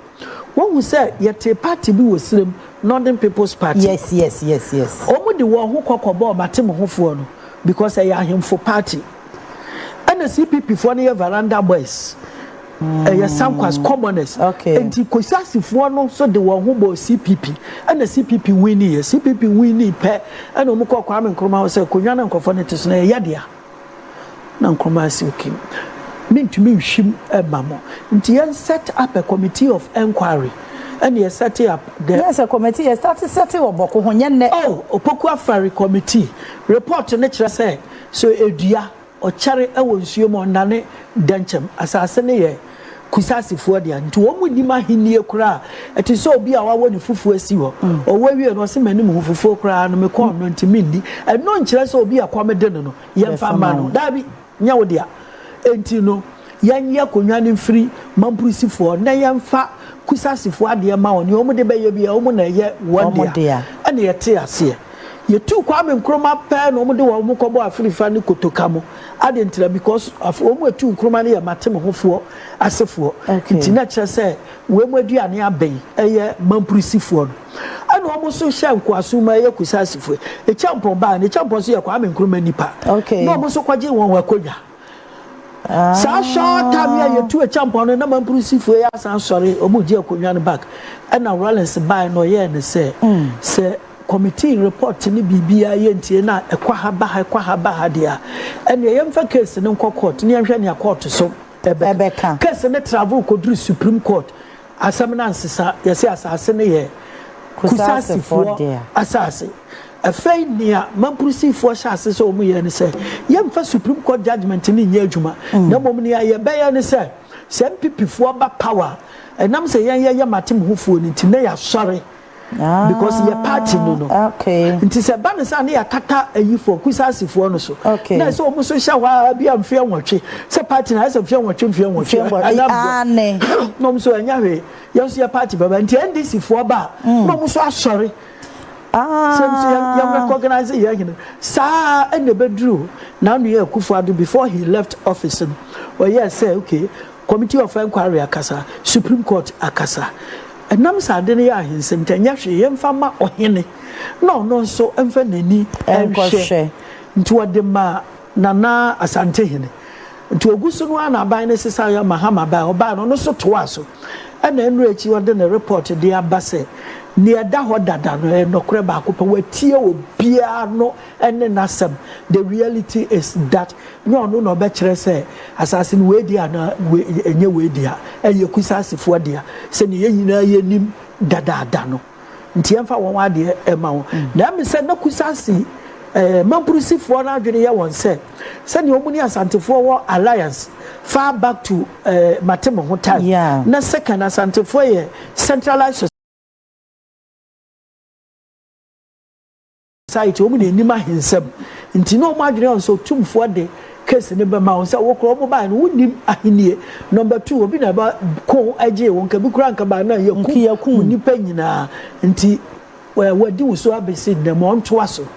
E: wɔn hu sɛ yɛte party bi wɔ Sirem, Northern People's Party. Wɔn de wɔn ho kɔkɔ bɔɔ mate mo ho foɔ no because ɛyɛ ahemfo party, ɛna CPP foɔ no yɛ veranda boys. Ɛyɛ Sankwas commoners. Nti Kusasifoɔ no nso de wɔn ho bɔɔ CPP, ɛna CPP wini yɛ. CPP wini pɛ, ɛna wɔn kɔ Kwame Nkrumah hɔ sɛ akonnwa no nkurɔfoɔ no te so no ɛyɛ dea. Na Nkrumah asi okay, mentumi nhwim ɛma mo, nti yɛn set up a committee of enquiry, ɛna yɛ set up the
C: Yɛ sɛ committee yɛ start set wɔ Bawku ho nyɛ nnɛ.
E: Oh, Opoku Afari Committee report ne kyerɛ sɛ so edua ɔkyɛre ɛwɔ nsuo mu, ɔnane dɛnkyɛm. Asase ne yɛ Kusasifoɔ dea, nti wɔn mu nim ahennie koraa. Ɛte sɛ obi a wawɔ ne fufuo asi hɔ, ɔwɔ awie no, ɔsɛ m'anim ho fufuo koraa no mekɔn no, nti menni. Ɛno nkyerɛ sɛ obi a kɔm de no, yɛmfa ma no. Daabi, nyɛ wo dea. Enti no yɛnyɛ akonnwa no mfiri Mampurisifoɔ na yɛmfa Kusasifoɔ adeɛ ma wɔn. Nea wɔn de bɛyɛ bi a, wɔn na ɛyɛ wɔn dea. Ɛna yɛte aseɛ, yɛtu Kwame Nkrumah pɛɛ na wɔn de wɔn kɔbɔ Afirifa ne Kotoka mu ade ntira, because wɔn etu Nkrumah no yɛ matemehofoɔ asefoɔ. Nti na kyerɛ sɛ wɔn mu aduane abɛn ɛyɛ Mampurisifoɔ no, ɛna wɔn nso hyɛ nkoaso mu ɛyɛ Kusasifoɔ. Acheampong baa ne Acheampong nso yɛ Kwame Nkrumah nipa na wɔn nso kɔgye wɔn akonnwa. Saa short time yi a yɛtu Acheampong no na Mampurisifoɔ yi asan sɔre, wɔn gye akonnwa no back. Ɛna Rawlings baa na ɔyɛɛ ne sɛ committee report ne biribiara yɛ ntie na ɛkɔ ha ba ha, ɛkɔ ha ba ha deɛ a, ɛnea yɛmfa case no nkɔ court ne yɛnhwɛ nea court so
C: ɛbɛka.
E: Case ne travel kɔduru Supreme Court, asɛm no ansesa. Yɛsɛ asase no yɛ Kusasifoɔ asase. Afei nea Mampurisifoɔ hyɛ ase sɛ wɔn yɛ ne sɛ yɛmfa Supreme Court judgement ne nyɛ adwuma, na mmom nea yɛbɛyɛ ne sɛ NPP foɔ ba power, ɛnam sɛ yɛn yɛyɛ matemehofoɔ no nti na yɛasɔre because yɛ party no. Nti sɛ ba ne sa ne yɛakata ayifoɔ Kusasifoɔ no so na sɛ wɔn nso hyɛ hɔ a bi a mfeɛ 8 sɛ party na ayɛ sɛ mfeɛ 8, mfeɛ 8 na wɔn nso ɛnyɛ hwee. Yɛn nso yɛ party bɛba, nti NDC foɔ ba na wɔn nso asɔre sɛ nso yɛn recognize yɛn hene saa. Ɛna ɛbɛduru n'ano yɛ Akufo Addo, before he left office no, ɔyɛ sɛ okay, committee of enquiry akasa, Supreme Court akasa, ɛnam sɛ ade no yɛ ahensɛm nti ɛnyɛ hwee, yɛmfa ma ɔhene na ɔno nso mfa n'ani nhwɛ. Nti wɔde ma Nana Asantehene. Nti ogu so no ara na aban no sesa yɛ Mahama baa. Ɔbaa no, ɔno nso toa so, ɛna nnura akyi ɔde ne report de aba sɛ nea ɛda hɔ dada no ɛyɛ nɔkorɛ baako pɛ. Watie obiara no ɛne n'asɛm. The reality is that nyɛ ɔno na ɔbɛkyerɛ sɛ asase no wei di ana wei ɛnyɛ wei di a, ɛyɛ Kusaasifoɔ dea sɛnea yɛn nyinaa yɛnim dadaada no, nti yɛmfa wɔn adeɛ ɛma wɔn. Na ɛmi sɛ na Kusasi Mampurusifoɔ no adwene yɛ wɔn sɛ sɛnea wɔn ne Asantefoɔ wɔ alliance far back to Matemeho time na second, Asantefoɔ yɛ centralized society, wɔn na anim ahensɛm, nti na wɔn adwene yɛ wɔn sɛ Otumfoɔ de case ne bɛma wɔn sɛ wɔkora wɔn baa no wɔnim ahennie. Number two, obi na ɛba ko agye wɔn nka bi kura nka baa na yɛ kum nipa nyinaa, nti wɔadi wo so abɛsi nnɛ ma ɔntoa so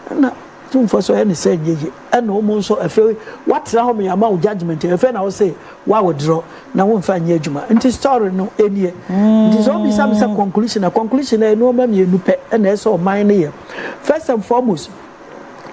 E: ɛna Tumfoɔ so ɛyɛ ne sɛ nyɛ yie. Ɛna wɔn nso afei watena hɔ ma yɛama wo judgement, afei na wɔsɛ wawɔdorɔ na wɔmfa nyɛ adwuma. Nti story no nie. Nti sɛ obisa mi sɛ conclusion na conclusion na nneɛma mmienu pɛ ɛna ɛsɛ ɔman no yɛ. First and foremost,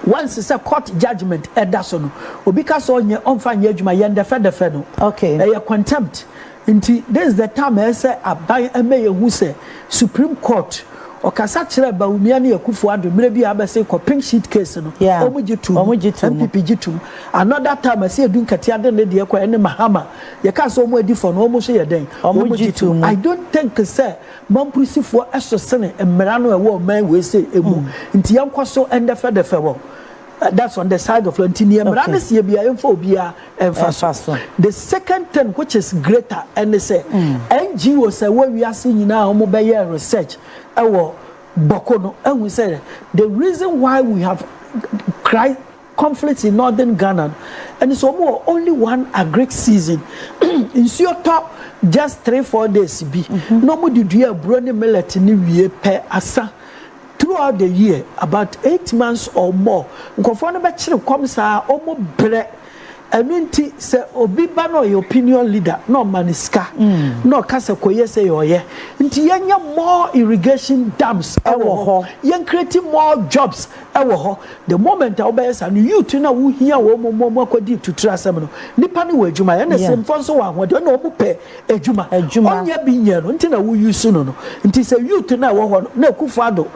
E: once sɛ court judgement ɛda so no, obi ka sɛ ɔnyɛ ɔmfa nyɛ adwuma, yɛn dɛfɛdɛfɛ no ɛyɛ contempt. Nti this is the time ɛsɛ aban ɛmɛ yɛn hu sɛ Supreme Court ɔkasa kyerɛ Bawumia ne Akufo Addo mmerɛ bi a abɛsɛ kɔ pink sheet case no, ɔmo gye tum.
C: Ɔmo gye tum.
E: NPP gye tum. Another time ɛsɛ Edu Nketea de ne deɛ kɔ ɛne Mahama yɛka sɛ ɔmo adi fɔ no, ɔmo nso yɛ dɛn?
C: Ɔmo gye tum.
E: I don't think sɛ Mampurisifoɔ ɛso sene mmara no ɛwɔ ɔman wei sɛ emu, nti yɛn kɔ so ɛndɛfɛdɛfɛ wɔ. That's on the side of law. Nti nea mmara no sie bia, yɛmfa obiara ɛmfa so. The second thing, which is greater, ɛne sɛ NGO sɛ wɔ wiase nyinaa a wɔn bɛyɛ research ɛwɔ Bawku no ɛhu sɛ the reason why we have cry conflict in northern Ghana ɛne sɛ wɔn wɔ only one agric season. Nsuo tɔ just 3-4 days bi na wɔn de dua aburo ne millet ne wie pɛ, asa. Throughout the year, about 8 months or more, nkurɔfoɔ no bɛkyerɛ kɔm saa, wɔn brɛ. Ɛno nti sɛ obi ba na ɔyɛ opinion leader na ɔma no sika na ɔka sɛ kɔyɛ sɛ yɛ ɔyɛ. Nti yɛnyɛ more irrigation dams ɛwɔ hɔ, yɛn create more jobs ɛwɔ hɔ. The moment a wobɛyɛ saa no, youth no a wohia wɔn mu wɔn akɔdi tuturu asɛm no, nipa no wɔ adwuma yɛn na sɛmfo nso wɔ ahoɔden ɛna wɔn pɛ adwuma. Ɔnyɛ bi nyɛ no nti na woyi so no. Nti sɛ youth no a ɛwɔ hɔ no na Akufo Addo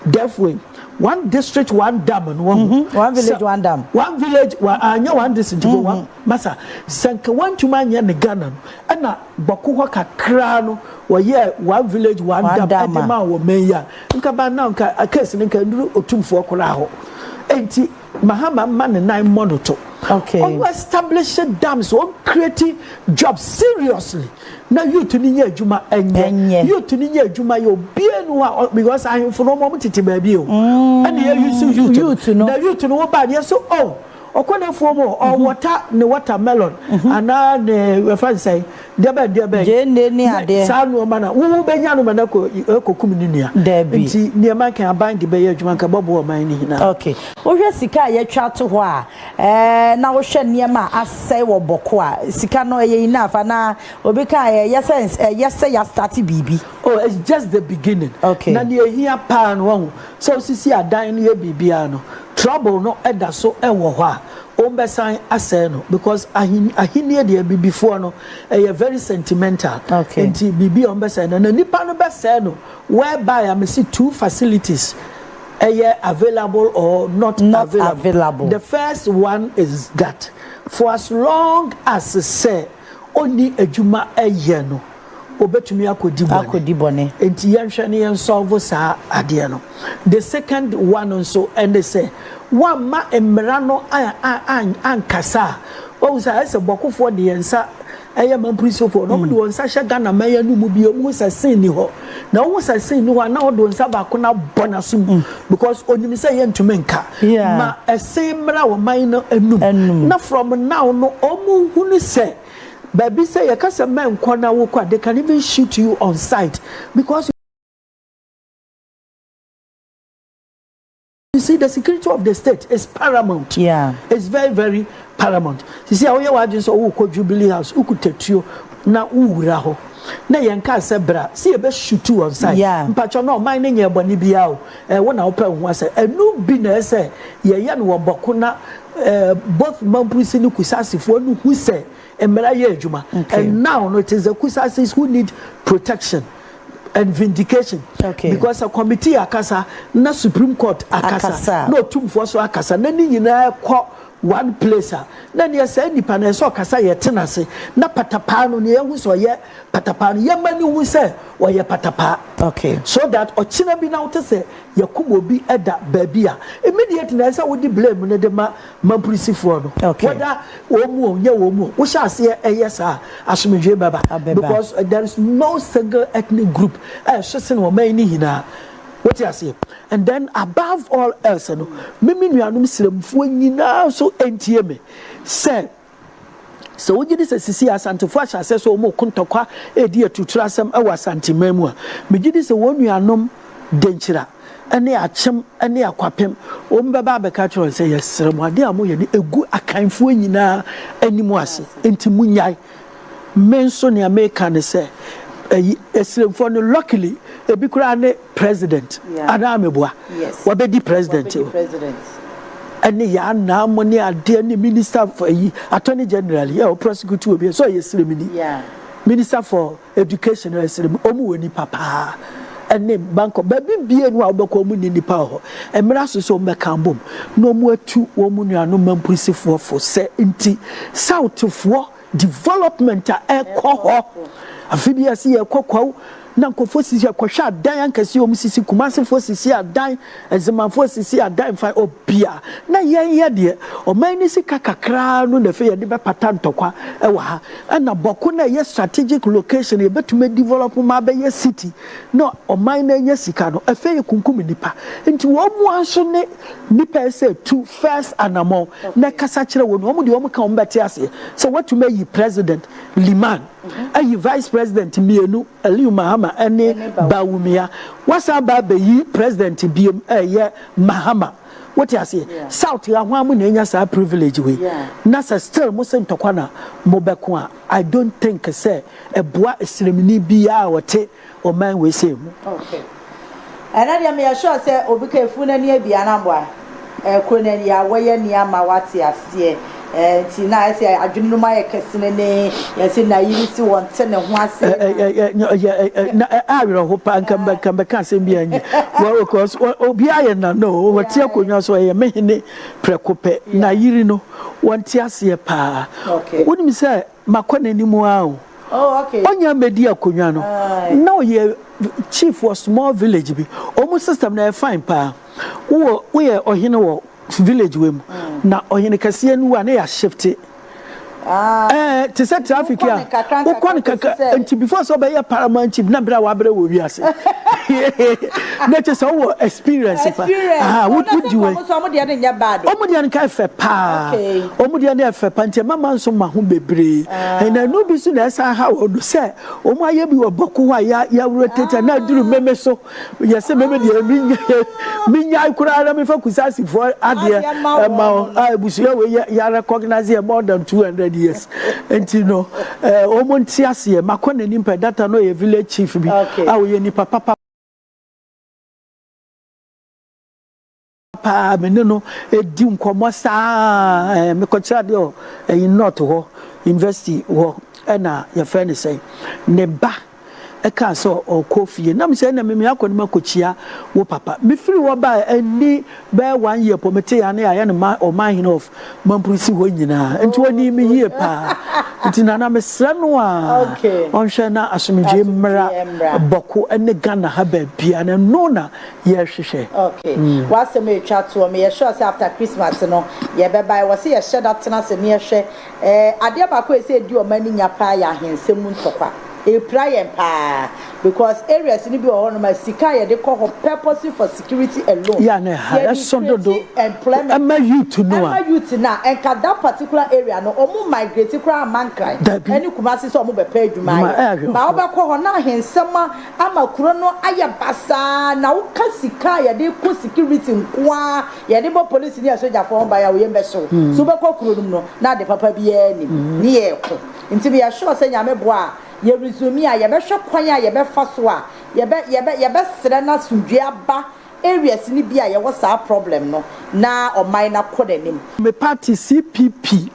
E: therefore one district, one dam no wɔn.
C: One village, one dam.
E: One village wa anya one district mm -hmm. One masa sɛ nka wɔntumi anyɛ ne Ghana no, ɛna Bawku hɔ kakra no wɔyɛ one village, one dam ɛde ma wɔ mɛn yi a, nka ba na nka case no nka nduru Otumfoɔ koraa hɔ. Enti Mahama ma ne nan mmɔ no to. Ɔno establish dams, wɔn create jobs seriously na youth ni nyɛ adwuma. Ɛnyɛ youth ni nyɛ adwuma yɛ obiara nu hɔ, because ahemfo no wɔn tete baabi o, ɛna yɛ use youth no, na youth no wɔ ba yɛ so oh, ɔkɔ ne fuo mu, ɔwɔta ne watermelon anaa ne ɛfa nsɛn deɛ bɛn
C: Gyeene ne adeɛ.
E: Saa nneɛma na wo bɛnya no ma na kɔ ɛkɔkum ne nua.
C: Dabi.
E: Nti nneɛma nkan aban de bɛyɛ adwuma nka bɔbɔ ɔman ne nyinaa.
C: Okay, wohwɛ sika a yɛtwa to hɔ a na wohwɛ nneɛma a asɛe wɔ Bawku a, sika no ɛyɛ enough anaa obi ka ɛyɛ sɛ yɛastart biribi?
E: Oh, it's just the beginning. Na nea ehia paa no, wɔn sɛ osisi adan no yɛ biribiara no, trouble no ɛda so ɛwɔ hɔ a wɔn bɛsan asɛe no, because ahenni deɛ, bibifoɔ no ɛyɛ very sentimental. Nti biribi a wɔn bɛsɛe no na nipa no bɛsɛe no, whereby a mesi two facilities ɛyɛ available or not,
C: Not
E: available.
C: available.
E: The first one is that for as long as sɛ ɔni adwuma ɛyɛ no, obetumi akɔdi bɔne.
C: Akɔdi bɔne.
E: Nti yɛnhwɛ ne yɛn solve saa adeɛ no. The second one nso ɛne sɛ wamma mmara no ankasa a wɔn sɛ ayɛ sɛ Bawkufoɔ de yɛn nsa ɛyɛ Mampurisifoɔ na wɔn de wɔn nsa hyɛ Ghana mɛyɛ no mu bi, wɔn sɛ sin ni hɔ na wɔn sɛ sin ni hɔ a, na wɔde wɔn nsa baako na bɔ n'asom because onim sɛ yɛntumi nka ma ɛsɛn mmara wɔ man no enum.
C: Enum.
E: Na from now no, wɔn hunu sɛ baabi sɛ yɛka sɛ mɛnkɔ na wokɔ a, they can even shoot you on sight, because you see, the security of the state is paramount. It's very, very paramount. Sisi a woyɛ w'adwene sɛ wokɔ Jubilee House, wokuta tuo na wowura hɔ na yɛn kaa sɛ bra si yɛbɛ shoot you on sight. Mpatsɔ na ɔman ne nyɛ bɔne biara o, wo na wopɛ wo ho asɛ. Ɛnu bi na ɛsɛ yɛyɛ no wɔ Bawku na both Mampurisi ne Kusasifoɔ no hu sɛ mmara yɛ adwuma. And now no, it is the Kusasis who need protection and vindication. Because a committee akasa na Supreme Court akasa,
C: Akasa.
E: Na Otumfoɔ so akasa na ne nyinaa kɔ one place a, na neɛ saa nipa no ɛsɛ ɔkasa, yɛ tena ase na patapaa no neɛ ɛhu sɛ ɔyɛ patapaa no, yɛma ne hu sɛ ɔyɛ patapaa. So that ɔkyena bi na wote sɛ yɛkum obi ɛda baabi a, immediately na ɛsɛ wode blame no de ma Mampurisifoɔ no. Whether wɔn mu o, nyɛ wɔn mu o, wohyɛ aseɛ ɛyɛ saa, asomdwe bɛba.
C: Abɛba.
E: Because there is no single ethnic group a ɛso sene wɔn man ni nyinaa, wote aseɛ? And then above all else no, mímí nuanom sremfoɔ nyinaa nso ntie me sɛ wogye di sɛ sisi Asantefoɔ ahyɛ asɛ sɛ wɔn ko ntɔkwa edi atuturu asɛm ɛwɔ Asanteman mu a, megye di sɛ wɔn nuanom Denkyira ɛne Akyem ɛne Akwapem wɔn bɛba abɛka kyerɛ wɔn sɛ yɛsrɛ mo, adeɛ a moyɛ no egu Akanfoɔ nyinaa anim ase, nti mo nyae. Me nso nea meka ne sɛ ɛyi esiremfoɔ no, luckily ebi koraa ne president anaa meboa?
C: Yes.
E: Wabɛdi president.
C: Wabɛdi president.
E: Ɛne yɛ anam ne adeɛ ne minister for ɛyi, attorney general yɛ o prosecute obi sɛ ɔyɛ siremini. Minister for education ɔyɛ siremi. Ɔmu wɔ nipa paa ɛne bank of baabi bie no a wobɛkɔ, ɔmu ni nipa wɔ hɔ. Mmerɛ so sɛ ɔmu bɛka bom na ɔmu atu wɔn mu nuanom Mampurisifoɔ fo sɛ nti Southfoɔ development a ɛkɔ hɔ afi bi yɛsi yɛkɔ Kwawu na nkɔfoɔ sisi ɛkɔhwɛ adan ankɛseɛ, wɔn sisi, Kumasefoɔ sisi adan, Nzemanfoɔ sisi adan fa obia na yɛn yɛ deɛ ɔman ne sika kakraa no na afei yɛde bɛpata ntɔkwa ɛwɔ ha. Ɛna Bawku na ɛyɛ strategic location, yɛbɛtumi develop ma abɛyɛ city na ɔman no anya sika no, afei yɛ kunkum nipa. Nti wɔn mu nso ne nipa ɛsɛ tu first anamɔ na kasa kyerɛ wɔn. Wɔn deɛ, wɔn ka wɔn bɛte aseɛ sɛ wɔtumi ayi President Liman, ayi vice president mmienu, Aliu Mahama ɛne Bawumia, wasan ba abɛyi president biem, ɛyɛ Mahama. Wote aseɛ? South ha, hwan mu na enya saa privilege wei? Na sɛ still mo sɛ ntɔkwa na mo bɛko a, I don't think sɛ ɛboa esremni biara a wɔte ɔman wei sɛ mu.
C: Okay. Ɛnɛ deɛ meyɛ sure sɛ obi ka efu n'ani abia na mboa kuro n'ani a wɔyɛ nneɛma wate aseɛ. Nti na ayɛ sɛ adwene no mu ayɛ kɛse ne yɛsɛ na yiri si wɔn te ne ho ase.
E: Na awerɛho paa, nka mbɛka asɛm bi anyi, because obiara yɛ nana o, wɔte akonnwa so, ɛyɛ mehene prɛko pɛ na yiri no wɔnte aseɛ paa. Wonim sɛ makɔ n'anim a o ɔnya mmɛdi akonnwa no na ɔyɛ chief wɔ small village bi. Ɔmo system na ɛyɛ fine paa. Wowɔ woyɛ ɔhene wɔ village wei mu na ɔhene kɛseɛ no wu a, ne yɛ shift te sɛ traffic a wokɔ no kakra. Nti before sɛ ɔbɛyɛ paramount chief na berɛ a wabrɛ wɔ wiase na kyɛ sɛ wowɔ experience pa, wodi wei.
C: Ɔmo deɛ no nyɛ bad.
E: Ɔmo deɛ no ka ɛfɛ paa, ɔmo deɛ no ɛfɛ pa, nti ɛmama nso ma ho bebree. Ɛna ɛno bi so na ɛsa ha wɔ no sɛ ɔmo ayɛ bi wɔ Bawku hɔ a yɛawuro tete na aduru meme so, yɛsɛ meme deɛ menyae koraa na mefa Kusasifoɔ adeɛ ɛma wo a abusua wei yɛ recognize yɛ more than 200 years. Nti no ɔmo nte aseɛ. Makɔ n'anim pɛ data no, ɔyɛ village chief bi a ɔyɛ nipa papa paa. Me ne no edi nkɔmɔ saa. Mekɔkyerɛ adeɛ wɔ ɛyi north hɔ, university hɔ, ɛna yɛfrɛ no sɛn, ne ba ɛka sɛ ɔkɔ fie nam sɛ ɛna mimi akɔ ne ma kɔkyia wo papa. Mefiri hɔ ba, ɛni bɛyɛ one year pɔ, mete ya ne ayɛ no ma ɔman of Mampurisi hɔ nyinaa, nti wɔni mi yie paa. Nti nana, mesrɛ no a ɔnhwɛ na asomdwe mmra Bawku ne Ghana ha baabia na ɛno na yɛrehwehwɛ.
C: Okay, wasɛm etwa toɔ, meyɛ sure sɛ after Christmas no yɛbɛba. Ɛwɔ sɛ yɛhyɛ da tena ase ne yɛhwɛ adeɛ baako a ɛsɛ edi ɔman ni nya paa yɛ ahensɛm mu ntɔkwa epira yɛn paa, because areas ni bi wɔ hɔnom a sika a yɛde kɔ hɔ purposely for security alone.
E: Yà ne ha ɛsɔ dodo.
C: Employment
E: ɛma youth no a
C: ɛma youth na nka that particular area no, ɔmo migrate koraa ama Nkran ɛne Kumasi sɛ ɔmo bɛpɛ adwuma ayɛ ba. Ɔbɛkɔ hɔ na ahensɛm ama kuro no ayɛ basaa, na woka sika a yɛde kɔ security nkoa, yɛde bɔ polisi ne asogyafoɔ ho ban a wɔyɛ mbɛhyew so, wobɛkɔ kuro no mu no na ade papa biara nim ne yɛ ko. Nti yɛ sure sɛ Nyame boa a, yɛ resume a, yɛbɛhwɛ kwan a yɛbɛfa so a yɛbɛsrɛ na asomdwe aba areas ni bi a yɛwɔ saa problem no na ɔman na kɔ n'anim.
E: Me party CPP,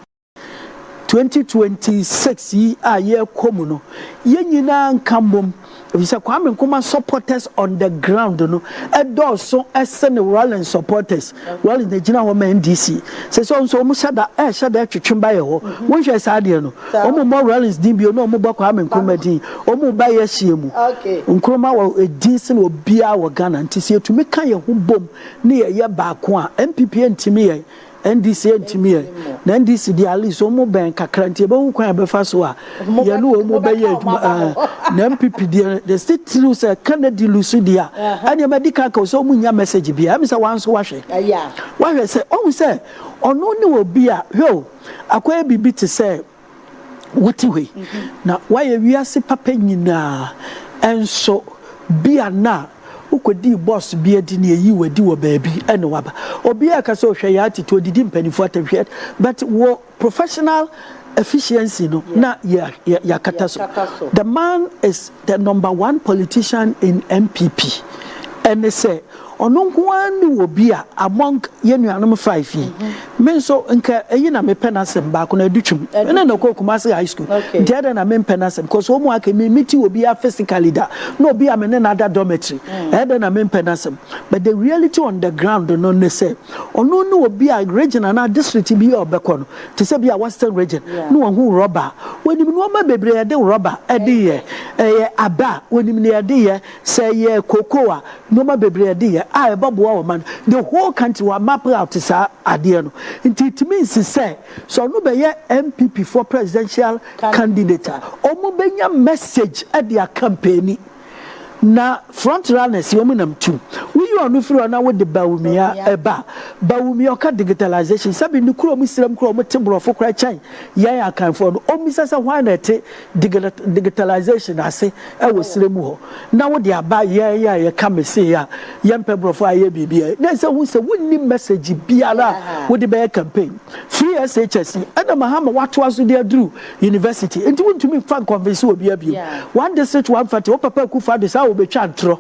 E: 2026 yi a yɛrekɔ mu no, yɛn nyinaa nka mbom, efisɛ Kwame Nkrumah supporters on the ground no ɛdɔɔso ɛsɛ Rawlings supporters. Rawlings na gyina hɔ ma NDC sɛ nso wɔn hyɛ da ɛhyɛ da ɛtwitwi ba yɛ hɔ. Wɔn hwɛ saa adeɛ no, wɔn bɔ Rawlings din bio na wɔn bɔ Kwame Nkrumah din, wɔn ba yɛ ahyia mu. Nkrumah wɔ edin sene obiara wɔ Ghana, nti sɛ yɛtumi ka yɛn ho bom ne yɛyɛ baako a, NPP ntumi yɛ, NDC ntumi yɛ, na NDC deɛ, at least wɔn bɛn kakra, nti yɛbɛhu kwan a yɛbɛfa so a yɛne wɔn bɛyɛ adwuma. Na NPP deɛ, the state tiri sɛ Kennedy lose deɛ a, ɛnneɛma di kan ka sɛ wɔn nya message bi a ɛmi sɛ wɔn nso wahwɛ sɛ ɔhu sɛ ɔno ne obi a hwɛ o, akɔyɛ biribi te sɛ wote hɔ yi na wayɛ wiase papa nyinaa, ɛnso bia na wokɔdii boss bi adi ne ɛyi wadi wɔ baabi ɛne waba. Obiara ka sɛ ɔhwɛ yɛ atete, odidi mpanimfoɔ atahwɛ, but wɔ professional efficiency no na yɛ yɛakata so. The man is the number one politician in NPP, ɛne sɛ ɔno nko ara ne wɔ bi a among yɛn nuanom five yi. Me nso nka ɛyi na mepɛ n'asɛm baako na Adutwum ɛna na kɔ Kumasi High School, nti ɛdɛ na mempɛ n'asɛm, because wɔn mu aka mi mi ti obi a physically da na obi a me ne n'ada dormitory, ɛdɛ na mempɛ n'asɛm. But the reality on the ground no ne sɛ ɔno ne obi a region anaa district bi a ɔbɛkɔ no, te sɛ bi a Western Region, ne wɔn ho rɔba, wɔnim nneɛma bebree yɛde rɔba ɛde yɛ, ɛyɛ aba, wɔnim nea yɛde yɛ, sɛ yɛ cocoa a, nneɛma bebree yɛde yɛ a ɛbɛboa wɔn man, the whole country wa map out saa adeɛ no. Nti it means sɛ ɔno bɛyɛ NPP for presidential candidate a, wɔn bɛnya message ɛde a campaign. Na front runners wɔn nam tu. Woyi ɔno firi hɔ na wode Bawumia ɛba. Bawumia ɔka digitalization, sɛbi ne kurom srem kura wɔn te borɔfo kora kyɛn yɛn Akanfoɔ no. Ɔmmisa sɛ hwan na ɛte digitalization ase ɛwɔ srem hɔ na wode aba yɛn a yɛka mese a yɛmpɛ borɔfo a yɛ biribi na ɛsɛ hu sɛ wonni message biara a wode bɛyɛ campaign. Free SHS ɛna Mahama watoa so de aduru university, nti wontumi nfa nconvince obi abiem. One District One Factory, wo papa Akufo Addo saa wobɛtwa ntorɔ,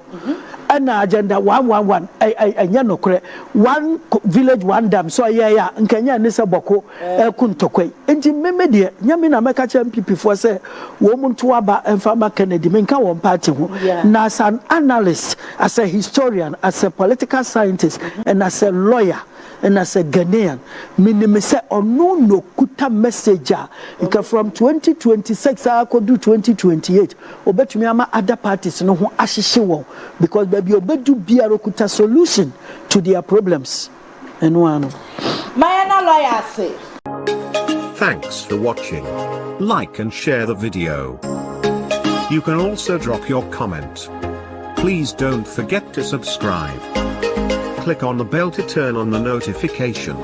E: ɛna Agenda 111 ɛnyɛ nokorɛ. One Village One Dam so ɔyɛ a nkɛnyɛ ne sɛ Bawku ɛko ntɔkwa yi. Nti mmemme deɛ, nyame na mɛka kyerɛ NPP foɔ sɛ wɔn mu nto aba mfa ma Kennedy. Menka wɔn party ho, na as an analyst, as a historian, as a political scientist and as a lawyer and as a Ghanaian, menim sɛ ɔno na okuta message a nka from 2026 akɔdu 2028 obetumi ama other parties no ho ahyehye wɔn, because baabi obedu biara okuta solution to their problems. Ɛno ano.
C: Mayɛ na lawyer ase.
F: Thanks for watching. Like and share the video. You can also drop your comment. Please don't forget to subscribe. Click on the bell to turn on the notification.